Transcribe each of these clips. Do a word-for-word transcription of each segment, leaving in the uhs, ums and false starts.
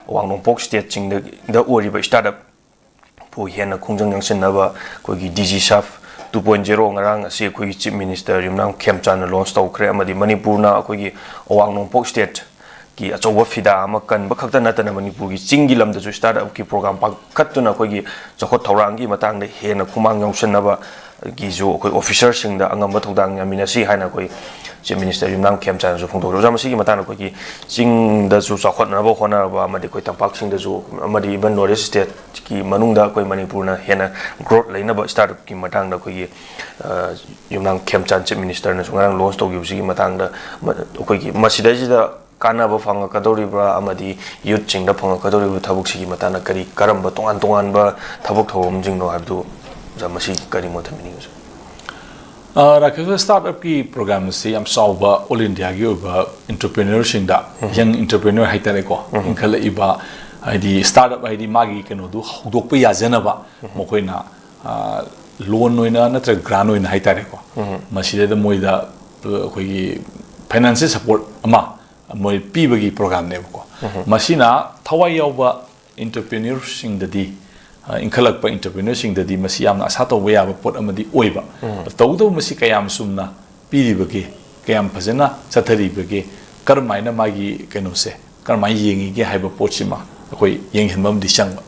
ꯑꯋꯥꯡ ꯅꯣꯡꯄꯣꯛ ꯁ꯭ꯇꯦꯠꯁꯤꯡꯗ ꯑꯣꯏꯔꯤꯕ ꯁ꯭ꯇꯥꯔꯠ ꯑꯞ ꯄꯨ ꯍꯦꯟꯅ ꯈꯣꯡꯖꯪ ꯌꯥꯡꯁꯤꯟꯅꯕ ꯑꯩꯈꯣꯏꯒꯤ ꯗꯤꯖꯤ ꯁꯥꯐ ꯇꯨ ꯄꯣꯏꯟ ꯖꯦꯔꯣ ꯉꯔꯥꯡ ꯑꯁꯤ ꯑꯩꯈꯣꯏꯒꯤ ꯆꯤꯐ ꯃꯤꯅꯤꯁꯇꯔ ꯌꯨꯝꯅꯥꯝ ꯈꯦꯝꯆꯥꯟꯅ ꯂꯣꯟꯆ ꯇꯧꯈ꯭ꯔꯦ꯫ ꯑꯃꯗꯤ ꯃꯅꯤꯄꯨꯔꯅ ꯑꯩꯈꯣꯏꯒꯤ ꯑꯋꯥꯡ ꯅꯣꯡꯄꯣꯛ ꯁ꯭ꯇꯦꯠꯀꯤ ꯑꯆꯧꯕ ꯐꯤꯗꯥ ꯑꯃ ꯀꯟꯕ ꯈꯛꯇ ꯅꯠꯇꯅ ꯃꯅꯤꯄꯨꯔꯒꯤ ꯆꯤꯡꯒꯤ ꯂꯝꯗꯁꯨ ꯁ꯭ꯇꯥꯔꯠ ꯑꯞꯀꯤ ꯄ꯭ꯔꯣꯒ꯭ꯔꯥꯝ ꯄꯥꯏꯈꯠꯇꯨꯅ ꯑꯩꯈꯣꯏꯒꯤ ꯆꯥꯎꯈꯠ ꯊꯧꯔꯥꯡꯒꯤ ꯃꯇꯥꯡꯗ ꯍꯦꯟꯅ ꯈꯨꯃꯥꯡ ꯌꯥꯎꯁꯟꯅꯕꯒꯤꯁꯨ ꯑꯩꯈꯣꯏ ꯑꯣꯐꯤꯁꯔꯁꯤꯡꯗ ꯑꯉꯝꯕ ꯊꯧꯗꯥꯡ ꯌꯥꯃꯤꯟꯅꯁꯤ ꯍꯥꯏꯅ ꯑꯩꯈꯣꯏ ꯆꯤꯐ ꯃꯤꯅꯤꯁꯇꯔ ꯌꯨꯝꯅꯥꯝ ꯈꯦꯝꯆꯥꯟꯅꯁꯨ ꯐꯣꯡꯗꯣꯛꯈ꯭ꯔꯦ꯫ ꯑꯣꯖꯥ, ꯃꯁꯤꯒꯤ ꯃꯇꯥꯡꯗ ꯑꯩꯈꯣꯏꯒꯤ ꯆꯤꯡꯗꯁꯨ ꯆꯥꯎꯈꯠꯅꯕ ꯍꯣꯠꯅꯕ ꯑꯃꯗꯤ ꯑꯩꯈꯣꯏ ꯇꯝꯄꯥꯛꯁꯤꯡꯗꯁꯨ ꯑꯃꯗꯤ even ꯅꯣꯔꯠ ꯏꯁ ꯁ꯭ꯇꯦꯠꯀꯤ ꯃꯅꯨꯡꯗ ꯑꯩꯈꯣꯏ ꯃꯅꯤꯄꯨꯔꯅ ꯍꯦꯟꯅ ꯒ꯭ꯔꯣꯠ ꯂꯩꯅꯕ ꯁ꯭ꯇꯥꯔꯠ ꯑꯞꯀꯤ ꯃꯇꯥꯡꯗ ꯑꯩꯈꯣꯏꯒꯤ, ꯑ, ꯌꯨꯝꯅꯥꯝ ꯈꯦꯝꯆꯥꯟ ꯆꯤꯐ ꯃꯤꯅꯤꯁꯇꯔꯅꯁꯨ ꯉꯔꯥꯡ ꯂꯣꯟꯆ ꯇꯧꯈꯤꯕꯁꯤꯒꯤ ꯃꯇꯥꯡꯗ ꯃ-, ꯑꯩꯈꯣꯏꯒꯤ ꯃꯁꯤꯗꯩꯁꯤꯗ ꯀꯥꯟꯅꯕ ꯐꯪꯉꯛꯀꯗꯧꯔꯤꯕ꯭ꯔꯥ ꯑꯃꯗꯤ ꯌꯨꯠꯁꯤꯡꯗ ꯐꯪꯉꯛꯀꯗꯧꯔꯤꯕ ꯊꯕꯛꯁꯤꯒꯤ ꯃꯇꯥꯡꯗ ꯀꯔꯤ ꯀꯔꯝꯕ ꯇꯣꯉꯥꯟ ꯇꯣꯉꯥꯟꯕ ꯊꯕꯛ ꯊꯧꯔꯝꯁꯤꯡꯅꯣ ꯍꯥꯏꯕꯗꯨ ꯑꯣꯖꯥ ꯃꯁꯤ ꯀꯔꯤ ꯃꯣꯠ ꯊꯝꯕꯤꯅꯤꯡꯉꯤ? ꯑ, ꯔꯥꯀꯦꯁ, ꯁ꯭ꯇꯥꯔꯠ ꯑꯞꯀꯤ ꯄ꯭ꯔꯣꯒ꯭ꯔꯥꯝ ꯑꯁꯤ ꯌꯥꯝ ꯆꯥꯎꯕ ꯑꯣꯜ ꯏꯟꯗꯤꯌꯥꯒꯤ ꯑꯣꯏꯕ ꯑꯦꯟꯇꯔꯄ꯭ꯔꯦꯅꯔꯁꯤꯡꯗ, ꯎꯝ꯫ ꯌꯪ ꯑꯦꯟꯇꯔꯄ꯭ꯔꯦꯅꯔ ꯍꯥꯏꯇꯥꯔꯦꯀꯣ, ꯎꯝ꯫ ꯏꯟꯈꯠꯂꯛꯏꯕ, ꯍꯥꯏꯗꯤ ꯁ꯭ꯇꯥꯔꯠ ꯑꯞ ꯍꯥꯏꯗꯤ ꯃꯥꯒꯤ ꯀꯩꯅꯣꯗꯨ ꯍꯧꯗꯣꯛꯄ ꯌꯥꯖꯅꯕ ꯎꯝ꯫ ꯃꯈꯣꯏꯅ, ꯑ, ꯂꯣꯟ ꯑꯣꯏꯅ ꯅꯠꯇ꯭ꯔꯒ ꯒ꯭ꯔꯥꯟ ꯑꯣꯏꯅ ꯍꯥꯏꯇꯥꯔꯦꯀꯣ, ꯎꯝ꯫ ꯃꯁꯤꯗꯩꯗ ꯃꯣꯏꯗ, ꯑ, ꯑꯩꯈꯣꯏꯒꯤ ꯐꯥꯏꯅꯥꯟꯁꯤꯌꯦꯜ ꯁꯄꯣꯔꯠ ꯑꯃ ꯃꯣꯏ ꯄꯤꯕꯒꯤ ꯄ꯭ꯔꯣꯒ꯭ꯔꯥꯝꯅꯦꯕꯀꯣ꯫ ꯎꯝ꯫ ꯃꯁꯤꯅ ꯊꯋꯥꯏ ꯌꯥꯎꯕ ꯑꯦꯟꯇꯔꯄ꯭ꯔꯦꯅꯔꯁꯤꯡꯗꯗꯤ, ꯑ, ꯏꯟꯈꯠꯂꯛꯄ ꯑꯦꯟꯇꯔꯄ꯭ꯔꯦꯅꯔꯁꯤꯡꯗꯗꯤ ꯃꯁꯤ ꯌꯥꯝꯅ ꯑꯁꯥ ꯇꯧꯕ ꯌꯥꯕ ꯄꯣꯠ ꯑꯃꯗꯤ ꯑꯣꯏꯕ꯫ ꯎꯝ꯫ ꯇꯧꯕꯇꯕꯨ ꯃꯁꯤ ꯀꯌꯥꯝ ꯆꯨꯝꯅ ꯄꯤꯔꯤꯕꯒꯦ, ꯀꯌꯥꯝ ꯐꯖꯅ ꯆꯠꯊꯔꯤꯕꯒꯦ, ꯀꯔꯝꯍꯥꯏꯅ ꯃꯥꯒꯤ ꯀꯩꯅꯣꯁꯦ, ꯀꯔꯝꯍꯥꯏꯅ ꯌꯦꯡꯉꯤꯒꯦ ꯍꯥꯏꯕ ꯄꯣꯠꯁꯤꯃ ꯑꯩꯈꯣꯏ ꯌꯦꯡꯁꯤꯟꯕ ꯑꯃꯗꯤ ꯆꯪꯕ꯫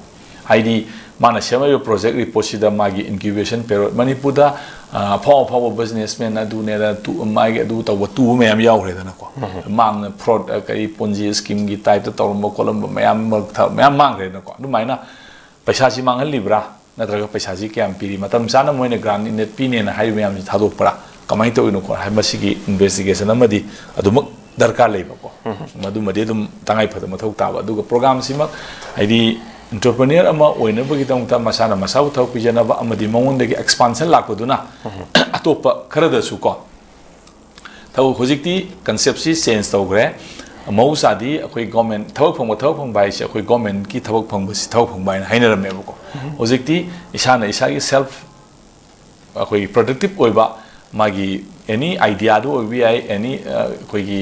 ꯍꯥꯏꯗꯤ ꯃꯥꯅ ꯁꯦꯝꯃꯛꯏꯕ ꯄ꯭ꯔꯣꯖꯦꯛ ꯔꯤꯄꯣꯔꯠꯁꯤꯗ ꯃꯥꯒꯤ ꯏꯟꯀ꯭ꯌꯨꯕꯦꯁꯟ ꯄꯦꯔꯣꯠ, ꯃꯅꯤꯄꯨꯔꯗ, ꯑ, ꯑꯐꯥꯎ ꯑꯐꯥꯎꯕ ꯕꯤꯖꯤꯅꯦꯁꯃꯦꯟ ꯑꯗꯨꯅꯦꯗ ꯇꯨ-, ꯃꯥꯒꯤ ꯑꯗꯨ ꯇꯧꯕ ꯇꯨꯕ ꯃꯌꯥꯝ ꯌꯥꯎꯈ꯭ꯔꯦꯗꯅꯀꯣ꯫ ꯎꯝ꯫ ꯃꯥꯡꯅ ꯐ꯭ꯔꯣꯗ, ꯑ, ꯀꯔꯤ ꯄꯣꯟꯖꯤ ꯁ꯭ꯀꯤꯝꯒꯤ ꯇꯥꯏꯞꯇ ꯇꯧꯔꯝꯕ ꯈꯣꯠꯂꯝꯕ ꯃꯌꯥꯝ ꯃꯔꯛ ꯊ-, ꯃꯌꯥꯝ ꯃꯥꯡꯈ꯭ꯔꯦꯗꯅꯀꯣ꯫ ꯑꯗꯨꯃꯥꯏꯅ ꯄꯩꯁꯥꯁꯤ ꯃꯥꯡꯍꯜꯂꯤꯕ꯭ꯔꯥ? ꯅꯠꯇ꯭ꯔꯒ ꯄꯩꯁꯥꯁꯤ ꯀꯌꯥꯝ ꯄꯤꯔꯤ? ꯃꯇꯝ ꯆꯥꯅ ꯃꯣꯏꯅ ꯒ꯭ꯔꯥꯟ ꯏꯟꯗꯦꯠ ꯄꯤꯅꯦꯅ ꯍꯥꯏꯔꯤꯕ ꯃꯌꯥꯝꯁꯤ ꯊꯥꯗꯣꯛꯄ꯭ꯔꯥ? ꯀꯃꯥꯏꯅ ꯇꯧꯔꯤꯅꯣ ꯈꯣꯠꯅꯣ ꯍꯥꯏꯕ ꯃꯁꯤꯒꯤ ꯏꯟꯚꯦꯁꯇꯤꯒꯦꯁꯟ ꯑꯃꯗꯤ ꯑꯗꯨꯃꯛ ꯗꯔꯀꯥꯔ ꯂꯩꯕꯀꯣ꯫ ꯎꯝ꯫ ꯃꯗꯨꯃꯗꯤ ꯑꯗꯨꯝ ꯇꯉꯥꯏ ꯐꯗꯕ ꯃꯊꯧ ꯇꯥꯕ꯫ ꯑꯗꯨꯒ ꯄ꯭ꯔꯣꯒ꯭ꯔꯥꯝꯁꯤꯃꯛ ꯍꯥꯏꯗꯤ ꯑꯦꯟꯇꯔꯄ꯭ꯔꯦꯅꯔ ꯑꯃ ꯑꯣꯏꯅꯕꯒꯤꯗꯃꯛꯇ ꯃꯁꯥꯅ ꯃꯁꯥꯕꯨ ꯊꯕꯛ ꯄꯤꯖꯅꯕ ꯑꯃꯗꯤ ꯃꯉꯣꯟꯗꯒꯤ ꯑꯦꯛꯁꯄꯥꯟꯁꯟ ꯂꯥꯛꯄꯗꯨꯅ ꯎꯝ꯫ ꯑꯇꯣꯞꯄ ꯈꯔꯗꯁꯨ ꯀꯣ ꯊꯕꯛ, ꯍꯧꯖꯤꯛꯇꯤ ꯀꯟꯁꯦꯞꯁꯤ ꯆꯦꯟꯖ ꯇꯧꯈ꯭ꯔꯦ꯫ ꯃꯍꯧꯁꯥꯗꯤ ꯑꯩꯈꯣꯏ ꯒꯣꯔꯃꯦꯟ ꯊꯕꯛ ꯐꯪꯕ, ꯊꯕꯛ ꯐꯪꯕ ꯍꯥꯏꯁꯦ ꯑꯩꯈꯣꯏ ꯒꯣꯔꯃꯦꯟꯒꯤ ꯊꯕꯛ ꯐꯪꯕꯁꯤ ꯊꯕꯛ ꯐꯪꯕ ꯍꯥꯏꯅ ꯍꯥꯏꯅꯔꯝꯃꯦꯕꯀꯣ꯫ ꯎꯝ꯫ ꯍꯧꯖꯤꯛꯇꯤ ꯏꯁꯥꯅ ꯏꯁꯥꯒꯤ ꯁꯦꯜꯐ, ꯑꯩꯈꯣꯏꯒꯤ ꯄ꯭ꯔꯗꯛꯇꯤꯞ ꯑꯣꯏꯕ ꯃꯥꯒꯤ ꯑꯦꯅꯤ ꯑꯥꯏꯗꯤꯌꯥꯗꯨ ꯑꯣꯏꯕ ꯌꯥꯏ, ꯑꯦꯅꯤ, ꯑ, ꯑꯩꯈꯣꯏꯒꯤ,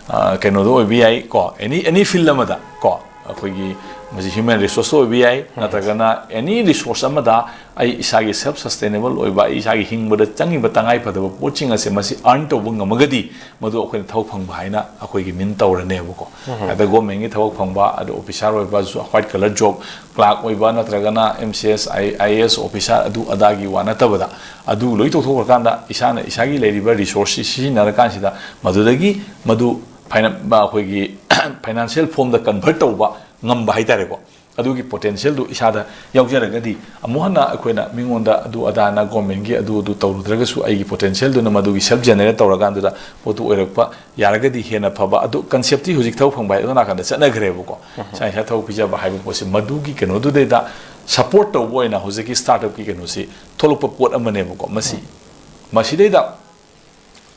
ꯑ, ꯀꯩꯅꯣꯗꯨ ꯑꯣꯏꯕ ꯌꯥꯏ ꯀꯣ, ꯑꯦꯅꯤ, ꯑꯦꯅꯤ ꯐꯤꯜꯗ ꯑꯃꯗ ꯀꯣ, ꯑꯩꯈꯣꯏꯒꯤ ꯃꯁꯤ human resource ꯑꯣꯏꯕ ꯌꯥꯏ, ꯅꯠꯇ꯭ꯔꯒꯅ any resource ꯑꯃꯗ ꯑꯩ ꯏꯁꯥꯒꯤ self sustainable ꯑꯣꯏꯕ, ꯑꯩ ꯏꯁꯥꯒꯤ ꯍꯤꯡꯕꯗ ꯆꯪꯉꯤꯕ ꯇꯉꯥꯏ ꯐꯗꯕ ꯄꯣꯠꯁꯤꯡ ꯑꯁꯦ ꯃꯁꯤ earn ꯇꯧꯕ ꯉꯝꯃꯒꯗꯤ ꯃꯗꯨ ꯑꯩꯈꯣꯏꯅ ꯊꯕꯛ ꯐꯪꯕ ꯍꯥꯏꯅ ꯑꯩꯈꯣꯏꯒꯤ ꯃꯤꯟ ꯇꯧꯔꯅꯦꯕꯀꯣ꯫ ꯑꯗ government ꯀꯤ ꯊꯕꯛ ꯐꯪꯕ, ꯑꯗ officer ꯑꯣꯏꯕ, white collar job, clerk ꯑꯣꯏꯕ, ꯅꯠꯇ꯭ꯔꯒꯅ M C S, I- I A S officer, ꯑꯗꯨ ꯑꯗꯥꯒꯤ ꯋꯥ ꯅꯠꯇꯕꯗ, ꯑꯗꯨ ꯂꯣꯏ ꯇꯣꯛꯊꯣꯛꯈ꯭ꯔꯀꯥꯟꯗ ꯏꯁꯥꯅ ꯏꯁꯥꯒꯤ ꯂꯩꯔꯤꯕ resource ꯁꯤ ꯁꯤꯖꯤꯟꯅꯔꯀꯥꯟꯁꯤꯗ ꯃꯗꯨꯗꯒꯤ ꯃꯗꯨ ꯐꯥꯏꯅ-, ꯑꯩꯈꯣꯏꯒꯤ financial form ꯗ convert ꯇꯧꯕ ꯉꯝꯕ ꯍꯥꯏꯇꯥꯔꯦꯀꯣ꯫ ꯑꯗꯨꯒꯤ potential ꯗꯨ ꯏꯁꯥꯗ ꯌꯥꯎꯖꯔꯒꯗꯤ, ꯑꯃꯨꯛ ꯍꯟꯅ ꯑꯩꯈꯣꯏꯅ ꯃꯤꯉꯣꯟꯗ ꯑꯗꯨ ꯑꯗꯥꯅ government ꯀꯤ ꯑꯗꯨ ꯑꯗꯨ ꯇꯧꯔꯨꯗ꯭ꯔꯒꯁꯨ, ꯑꯩꯒꯤ potential ꯗꯨꯅ ꯃꯗꯨꯒꯤ self generate ꯇꯧꯔꯀꯥꯟꯗꯨꯗ ꯄꯣꯠꯇꯨ ꯑꯣꯏꯔꯛꯄ ꯌꯥꯔꯒꯗꯤ ꯍꯦꯟꯅ ꯐꯕ꯫ ꯑꯗꯨ concept ꯇꯤ ꯍꯧꯖꯤꯛ ꯊꯕꯛ ꯐꯪꯕ ꯍꯥꯏꯗꯣ ꯅꯥꯀꯟꯗ ꯆꯠꯅꯈ꯭ꯔꯦꯕꯀꯣ꯫ ꯏꯁꯥ ꯏꯁꯥ ꯊꯕꯛ ꯄꯤꯖꯕ ꯍꯥꯏꯕ ꯄꯣꯠꯁꯦ, ꯃꯗꯨꯒꯤ ꯀꯩꯅꯣꯗꯨꯗꯩꯗ support ꯇꯧꯕ ꯑꯣꯏꯅ ꯍꯧꯖꯤꯛꯀꯤ startup ꯀꯤ ꯀꯩꯅꯣꯁꯤ ꯊꯣꯛꯂꯛꯄ ꯄꯣꯠ ꯑꯃꯅꯦꯕꯀꯣ꯫ ꯃꯁꯤ, ꯃꯁꯤꯗꯩꯗ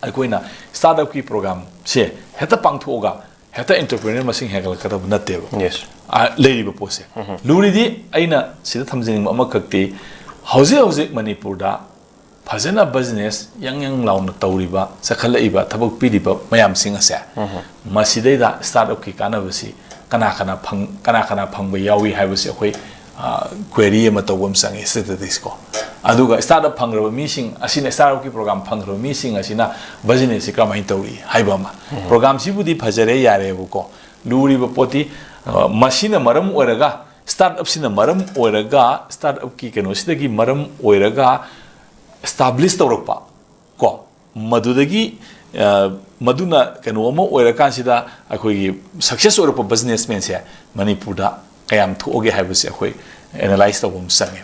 ꯑꯩꯈꯣꯏꯅ startup ꯀꯤ program ꯁꯦ ꯍꯦꯛꯇ ꯄꯥꯡꯊꯣꯛꯑꯒ ꯍꯦꯛꯇ entrepreneur ꯃꯁꯤꯡ ꯍꯦꯟꯒꯠꯂꯛꯀꯗꯕ ꯅꯠꯇꯦꯕ꯫ Yes. ꯑ, ꯂꯩꯔꯤꯕ ꯄꯣꯠꯁꯦ꯫ ꯂꯨꯔꯤꯗꯤ ꯑꯩꯅ ꯁꯤꯗ ꯊꯝꯖꯅꯤꯡꯕ ꯑꯃꯈꯛꯇꯤ, ꯍꯧꯖꯤꯛ ꯍꯧꯖꯤꯛ ꯃꯅꯤꯄꯨꯔꯗ ꯐꯖꯅ business ꯌꯪ ꯌꯪ ꯂꯥꯎꯅ ꯇꯧꯔꯤꯕ, ꯆꯈꯠꯂꯛꯏꯕ, ꯊꯕꯛ ꯄꯤꯔꯤꯕ ꯃꯌꯥꯝꯁꯤꯡ ꯑꯁꯦ, ꯃꯁꯤꯗꯩꯗ startup ꯀꯤ ꯀꯥꯟꯅꯕꯁꯤ ꯀꯅꯥ ꯀꯅꯥ ꯐꯪ-, ꯀꯅꯥ ꯀꯅꯥ ꯐꯪꯕ ꯌꯥꯎꯏ ꯍꯥꯏꯕꯁꯤ ꯑꯩꯈꯣꯏ, ꯑ, query ꯑꯃ ꯇꯧꯕ ꯑꯃ ꯆꯪꯉꯤ, statistics ꯀꯣ꯫ ꯑꯗꯨꯒ startup ꯐꯪꯈ꯭ꯔꯕ ꯃꯤꯁꯤꯡ ꯑꯁꯤꯅ, startup ꯀꯤ program ꯐꯪꯈ꯭ꯔꯕ ꯃꯤꯁꯤꯡ ꯑꯁꯤꯅ business ꯁꯤ ꯀꯔꯝꯍꯥꯏꯅ ꯇꯧꯔꯤ ꯍꯥꯏꯕ ꯑꯃ꯫ Program ꯁꯤꯕꯨꯗꯤ ꯐꯖꯔꯦ, ꯌꯥꯔꯦꯕꯀꯣ꯫ ꯂꯨꯔꯤꯕ ꯄꯣꯠꯇꯤ, ꯑ, ꯃꯁꯤꯅ ꯃꯔꯝ ꯑꯣꯏꯔꯒ, startup ꯁꯤꯅ ꯃꯔꯝ ꯑꯣꯏꯔꯒ, startup ꯀꯤ ꯀꯩꯅꯣꯁꯤꯗꯒꯤ ꯃꯔꯝ ꯑꯣꯏꯔꯒ establish ꯇꯧꯔꯛꯄ ꯀꯣ, ꯃꯗꯨꯗꯒꯤ, ꯑ, ꯃꯗꯨꯅ ꯀꯩꯅꯣ ꯑꯃ ꯑꯣꯏꯔꯀꯥꯟꯁꯤꯗ ꯑꯩꯈꯣꯏꯒꯤ success ꯑꯣꯏꯔꯛꯄ businessman ꯁꯦ ꯃꯅꯤꯄꯨꯔꯗ ꯀꯌꯥꯝ ꯊꯣꯛꯑꯒꯦ ꯍꯥꯏꯕꯁꯦ ꯑꯩꯈꯣꯏ analyse ꯇꯧꯕ ꯑꯃ ꯆꯪꯉꯦ꯫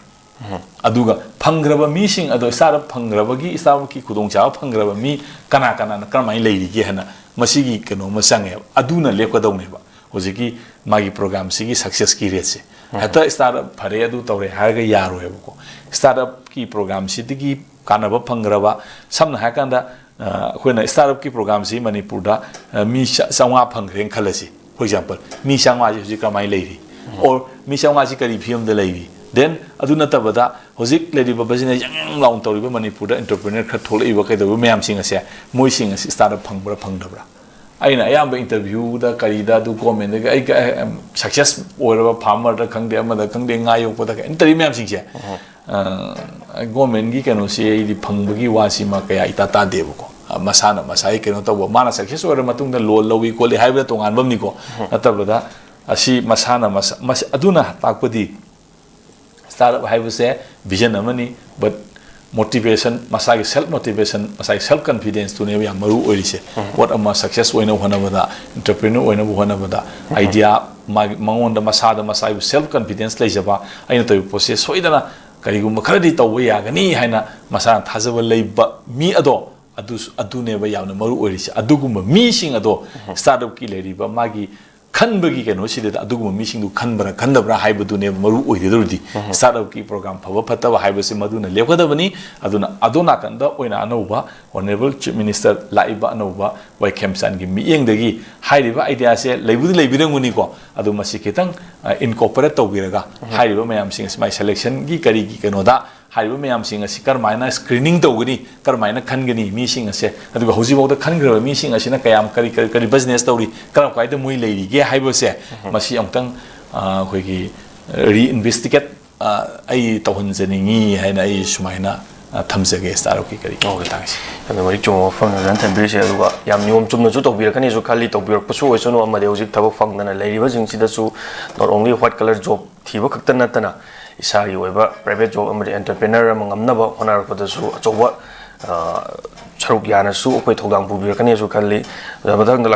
ꯑꯗꯨꯒ ꯐꯪꯈ꯭ꯔꯕ ꯃꯤꯁꯤꯡ ꯑꯗꯣ, startup ꯐꯪꯈ꯭ꯔꯕꯒꯤ, startup ꯀꯤ ꯈꯨꯗꯣꯡꯆꯥꯕ ꯐꯪꯈ꯭ꯔꯕ ꯃꯤ ꯀꯅꯥ ꯀꯅꯥꯅ ꯀꯔꯝꯍꯥꯏꯅ ꯂꯩꯔꯤꯒꯦ ꯍꯥꯏꯅ ꯃꯁꯤꯒꯤ ꯀꯩꯅꯣ ꯑꯃ ꯆꯪꯉꯦꯕ꯫ ꯑꯗꯨꯅ ꯂꯦꯞꯀꯗꯧꯅꯦꯕ꯫ ꯍꯧꯖꯤꯛꯀꯤ ꯃꯥꯒꯤ program ꯁꯤꯒꯤ success ꯀꯤ rate ꯁꯦ꯫ ꯍꯦꯛꯇ startup ꯐꯔꯦ, ꯑꯗꯨ ꯇꯧꯔꯦ ꯍꯥꯏꯔꯒ ꯌꯥꯔꯣꯏꯕꯀꯣ꯫ Startup ꯀꯤ program ꯁꯤꯗꯒꯤ ꯀꯥꯟꯅꯕ ꯐꯪꯈ꯭ꯔꯕ, ꯁꯝꯅ ꯍꯥꯏꯔꯀꯥꯟꯗ, ꯑ, ꯑꯩꯈꯣꯏꯅ startup ꯀꯤ program ꯁꯤ ꯃꯅꯤꯄꯨꯔꯗ, ꯑ, ꯃꯤ ꯆꯥ-, ꯆꯥꯝꯃꯉꯥ ꯐꯪꯈ꯭ꯔꯦꯅ ꯈꯜꯂꯁꯤ, for example, ꯃꯤ ꯆꯥꯝꯃꯉꯥꯁꯤ ꯍꯧꯖꯤꯛ ꯀꯃꯥꯏꯅ ꯂꯩꯔꯤ? Or ꯃꯤ ꯆꯥꯝꯃꯉꯥꯁꯤ ꯀꯔꯤ ꯐꯤꯕꯝꯗ ꯂꯩꯔꯤ? Then ꯑꯗꯨ ꯅꯠꯇꯕꯗ ꯍꯧꯖꯤꯛ ꯂꯩꯔꯤꯕ business ꯌꯪ ꯌꯪ ꯂꯥꯎꯅ ꯇꯧꯔꯤꯕ ꯃꯅꯤꯄꯨꯔꯗ entrepreneur ꯈꯔ ꯊꯣꯛꯂꯛꯏꯕ ꯀꯩꯗꯧꯕ ꯃꯌꯥꯝꯁꯤꯡ ꯑꯁꯦ, ꯃꯣꯏꯁꯤꯡ ꯑꯁꯤ startup ꯐꯪꯕ꯭ꯔꯥ ꯐꯪꯗꯕ꯭ꯔꯥ? ꯑꯩꯅ ꯑꯌꯥꯝꯕ ꯏꯟꯇꯔꯚ꯭ꯌꯨꯗ ꯀꯔꯤꯗ ꯑꯗꯨ ꯒꯣꯔꯃꯦꯟꯗꯒꯤ ꯑꯩ ꯁꯛꯁꯦꯁ ꯑꯣꯏꯔꯕ ꯐꯥꯔꯃꯔꯗ ꯈꯪꯗꯦ, ꯑꯃꯗ ꯈꯪꯗꯦ, ꯉꯥ ꯌꯣꯛꯄꯗ ꯈꯪꯗꯦ, ꯏꯟꯇꯔꯚ꯭ꯌꯨ ꯃꯌꯥꯝꯁꯤꯡꯁꯦ, ꯒꯣꯔꯃꯦꯟꯒꯤ ꯀꯩꯅꯣꯁꯤ ꯑꯩꯗꯤ ꯐꯪꯕꯒꯤ ꯋꯥꯁꯤꯃ ꯀꯌꯥ ꯏꯇꯥ ꯇꯥꯗꯦꯕꯀꯣ꯫ ꯃꯁꯥꯅ ꯃꯁꯥꯒꯤ ꯀꯩꯅꯣ ꯇꯧꯕ, ꯃꯥꯅ ꯁꯛꯁꯦꯁ ꯑꯣꯏꯔ ꯃꯇꯨꯡꯗ ꯂꯣꯟ ꯂꯧꯏ ꯈꯣꯠꯂꯤ ꯍꯥꯏꯕꯗ ꯇꯣꯉꯥꯟꯕ ꯑꯃꯅꯤꯀꯣ꯫ ꯅꯠꯇꯕꯗ ꯑꯁꯤ ꯃꯁꯥꯅ ꯃꯁꯥ, ꯃꯁꯤ ꯑꯗꯨꯅ ꯇꯥꯛꯄꯗꯤ ꯁ꯭ꯇꯥꯔꯠ ꯑꯞ ꯍꯥꯏꯕꯁꯦ ꯚꯤꯖꯟ ꯑꯃꯅꯤ, ꯕꯠ ꯃꯣꯇꯤꯚꯦꯁꯟ, ꯃꯁꯥꯒꯤ ꯁꯦꯜꯐ ꯃꯣꯇꯤꯚꯦꯁꯟ, ꯃꯁꯥꯒꯤ ꯁꯦꯜꯐ ꯀꯟꯐꯤꯗꯦꯟꯁꯇꯨꯅꯦꯕ ꯌꯥꯝ ꯃꯔꯨ ꯑꯣꯏꯔꯤꯁꯦ꯫ ꯄꯣꯠ ꯑꯃ ꯁꯛꯁꯦꯁ ꯑꯣꯏꯅꯕ ꯍꯣꯠꯅꯕꯗ, ꯑꯦꯟꯇꯔꯄ꯭ꯔꯤꯅꯔ ꯑꯣꯏꯅꯕ ꯍꯣꯠꯅꯕꯗ, ꯑꯥꯏꯗꯤꯌꯥ, ꯃꯥꯒꯤ, ꯃꯉꯣꯟꯗ ꯃꯁꯥꯗ ꯃꯁꯥꯒꯤ ꯁꯦꯜꯐ ꯀꯟꯐꯤꯗꯦꯟꯁ ꯂꯩꯖꯕ, ꯑꯩꯅ ꯇꯧꯔꯤꯕ ꯄꯣꯠꯁꯦ ꯁꯣꯏꯗꯅ ꯀꯔꯤꯒꯨꯝꯕ ꯈꯔꯗꯤ ꯇꯧꯕ ꯌꯥꯒꯅꯤ ꯍꯥꯏꯅ ꯃꯁꯥꯅ ꯊꯥꯖꯕ ꯂꯩꯕ ꯃꯤ ꯑꯗꯣ, ꯑꯗꯨꯁꯨ, ꯑꯗꯨꯅꯦꯕ ꯌꯥꯝꯅ ꯃꯔꯨ ꯑꯣꯏꯔꯤꯁꯦ꯫ ꯑꯗꯨꯒꯨꯝꯕ ꯃꯤꯁꯤꯡ ꯑꯗꯣ ꯁ꯭ꯇꯥꯔꯠ ꯑꯞꯀꯤ ꯂꯩꯔꯤꯕ ꯃꯥꯒꯤ ꯈꯟꯕꯒꯤ ꯀꯩꯅꯣꯁꯤꯗ ꯑꯗꯨꯒꯨꯝꯕ ꯃꯤꯁꯤꯡꯗꯨ ꯈꯟꯕ꯭ꯔꯥ ꯈꯟꯗꯕ꯭ꯔꯥ ꯍꯥꯏꯕꯗꯨꯅꯦꯕ ꯃꯔꯨ ꯑꯣꯏꯒꯗꯧꯔꯤꯗꯤ꯫ ꯁ꯭ꯇꯥꯔꯠ ꯑꯞꯀꯤ ꯄ꯭ꯔꯣꯒ꯭ꯔꯥꯝ ꯐꯕ ꯐꯠꯇꯕ ꯍꯥꯏꯕꯁꯤ ꯃꯗꯨꯅ ꯂꯦꯞꯀꯗꯕꯅꯤ꯫ ꯑꯗꯨꯅ ꯑꯗꯣ ꯅꯥꯀꯟꯗ ꯑꯣꯏꯅ ꯑꯅꯧꯕ ꯑꯣꯅꯔꯦꯕꯜ ꯆꯤꯐ ꯃꯤꯅꯤꯁꯇꯔ ꯂꯥꯛꯏꯕ ꯑꯅꯧꯕ ꯋꯥꯏ ꯈꯦꯝꯆꯥꯟꯒꯤ ꯃꯤꯠꯌꯦꯡꯗꯒꯤ ꯍꯥꯏꯔꯤꯕ ꯑꯥꯏꯗꯤꯌꯥꯁꯦ ꯂꯩꯕꯨꯗꯤ ꯂꯩꯕꯤꯔꯝꯒꯅꯤꯀꯣ, ꯑꯗꯨ ꯃꯁꯤ ꯈꯤꯇꯪ ꯏꯟꯀꯣꯄꯔꯦꯠ ꯇꯧꯕꯤꯔꯒ ꯍꯥꯏꯔꯤꯕ ꯃꯌꯥꯝꯁꯤꯡ ꯑꯁꯤ ꯃꯥꯏ ꯁꯦꯂꯦꯛꯁꯟꯒꯤ ꯀꯔꯤꯒꯤ ꯀꯩꯅꯣꯗ ꯍꯥꯏꯔꯤꯕ ꯃꯌꯥꯝꯁꯤꯡ ꯑꯁꯤ ꯀꯔꯝꯍꯥꯏꯅ ꯁ꯭ꯀ꯭ꯔꯤꯅꯤꯡ ꯇꯧꯒꯅꯤ, ꯀꯔꯝꯍꯥꯏꯅ ꯈꯟꯒꯅꯤ ꯃꯤꯁꯤꯡ ꯑꯁꯦ, ꯑꯗꯨꯒ ꯍꯧꯖꯤꯛꯐꯥꯎꯗ ꯈꯟꯈ꯭ꯔꯕ ꯃꯤꯁꯤꯡ ꯑꯁꯤꯅ ꯀꯌꯥꯝ ꯀꯔꯤ ꯀꯔꯤ ꯀꯔꯤ ꯕꯤꯖꯤꯅꯦꯁ ꯇꯧꯔꯤ, ꯀꯔꯝ ꯀꯥꯏꯗ ꯃꯣꯏ ꯂꯩꯔꯤꯒꯦ ꯍꯥꯏꯕꯁꯦ, ꯃꯁꯤ ꯑꯃꯨꯛꯇꯪ, ꯑ, ꯑꯩꯈꯣꯏꯒꯤ ꯔꯤꯏꯟꯚꯦꯁꯇꯤꯒꯦꯠ, ꯑ, ꯑꯩ ꯇꯧꯍꯟꯖꯅꯤꯡꯉꯤ ꯍꯥꯏꯅ ꯑꯩ ꯁꯨꯃꯥꯏꯅ, ꯑ, ꯊꯝꯖꯒꯦ ꯁ꯭ꯇꯥꯔꯠ ꯑꯞꯀꯤ ꯀꯔꯤꯒꯤ ꯃꯇꯥꯡꯁꯦ꯫ ꯌꯥꯝꯅ ꯃꯔꯤꯛ ꯆꯨꯝꯕ ꯋꯥꯐꯝꯅꯤ ꯕ꯭ꯔꯗꯔꯅ ꯊꯝꯕꯤꯔꯤꯁꯦ꯫ ꯑꯗꯨꯒ ꯌꯥꯝ ꯅꯤꯌꯣꯝ ꯆꯨꯝꯅꯁꯨ ꯇꯧꯕꯤꯔꯛꯀꯅꯤꯁꯨ ꯈꯜꯂꯤ, ꯇꯧꯕꯤꯔꯛꯄꯁꯨ ꯑꯣꯏꯁꯅꯨ꯫ ꯑꯃꯗꯤ ꯍꯧꯖꯤꯛ ꯊꯕꯛ ꯐꯪꯗꯅ ꯂꯩꯔꯤꯕꯁꯤꯡꯁꯤꯗꯁꯨ not only white collar job ꯊꯤꯕ ꯈꯛꯇ ꯅꯠꯇꯅ ꯏꯁꯥꯒꯤ ꯑꯣꯏꯕ ꯄ꯭ꯔꯥꯏꯚꯦꯠ ꯖꯣꯕ ꯑꯃꯗꯤ ꯑꯦꯟꯇꯔꯄ꯭ꯔꯦꯅꯔ ꯑꯃ ꯉꯝꯅꯕ ꯍꯣꯠꯅꯔꯛꯄꯗꯁꯨ ꯑꯆꯧꯕ, ꯑ, ꯁꯔꯨꯛ ꯌꯥꯅꯁꯨ ꯑꯩꯈꯣꯏ ꯊꯧꯗꯥꯡ ꯄꯨꯕꯤꯔꯛꯀꯅꯤꯁꯨ ꯈꯜꯂꯤ꯫ ꯑꯗꯨꯒ ꯃꯊꯪꯗ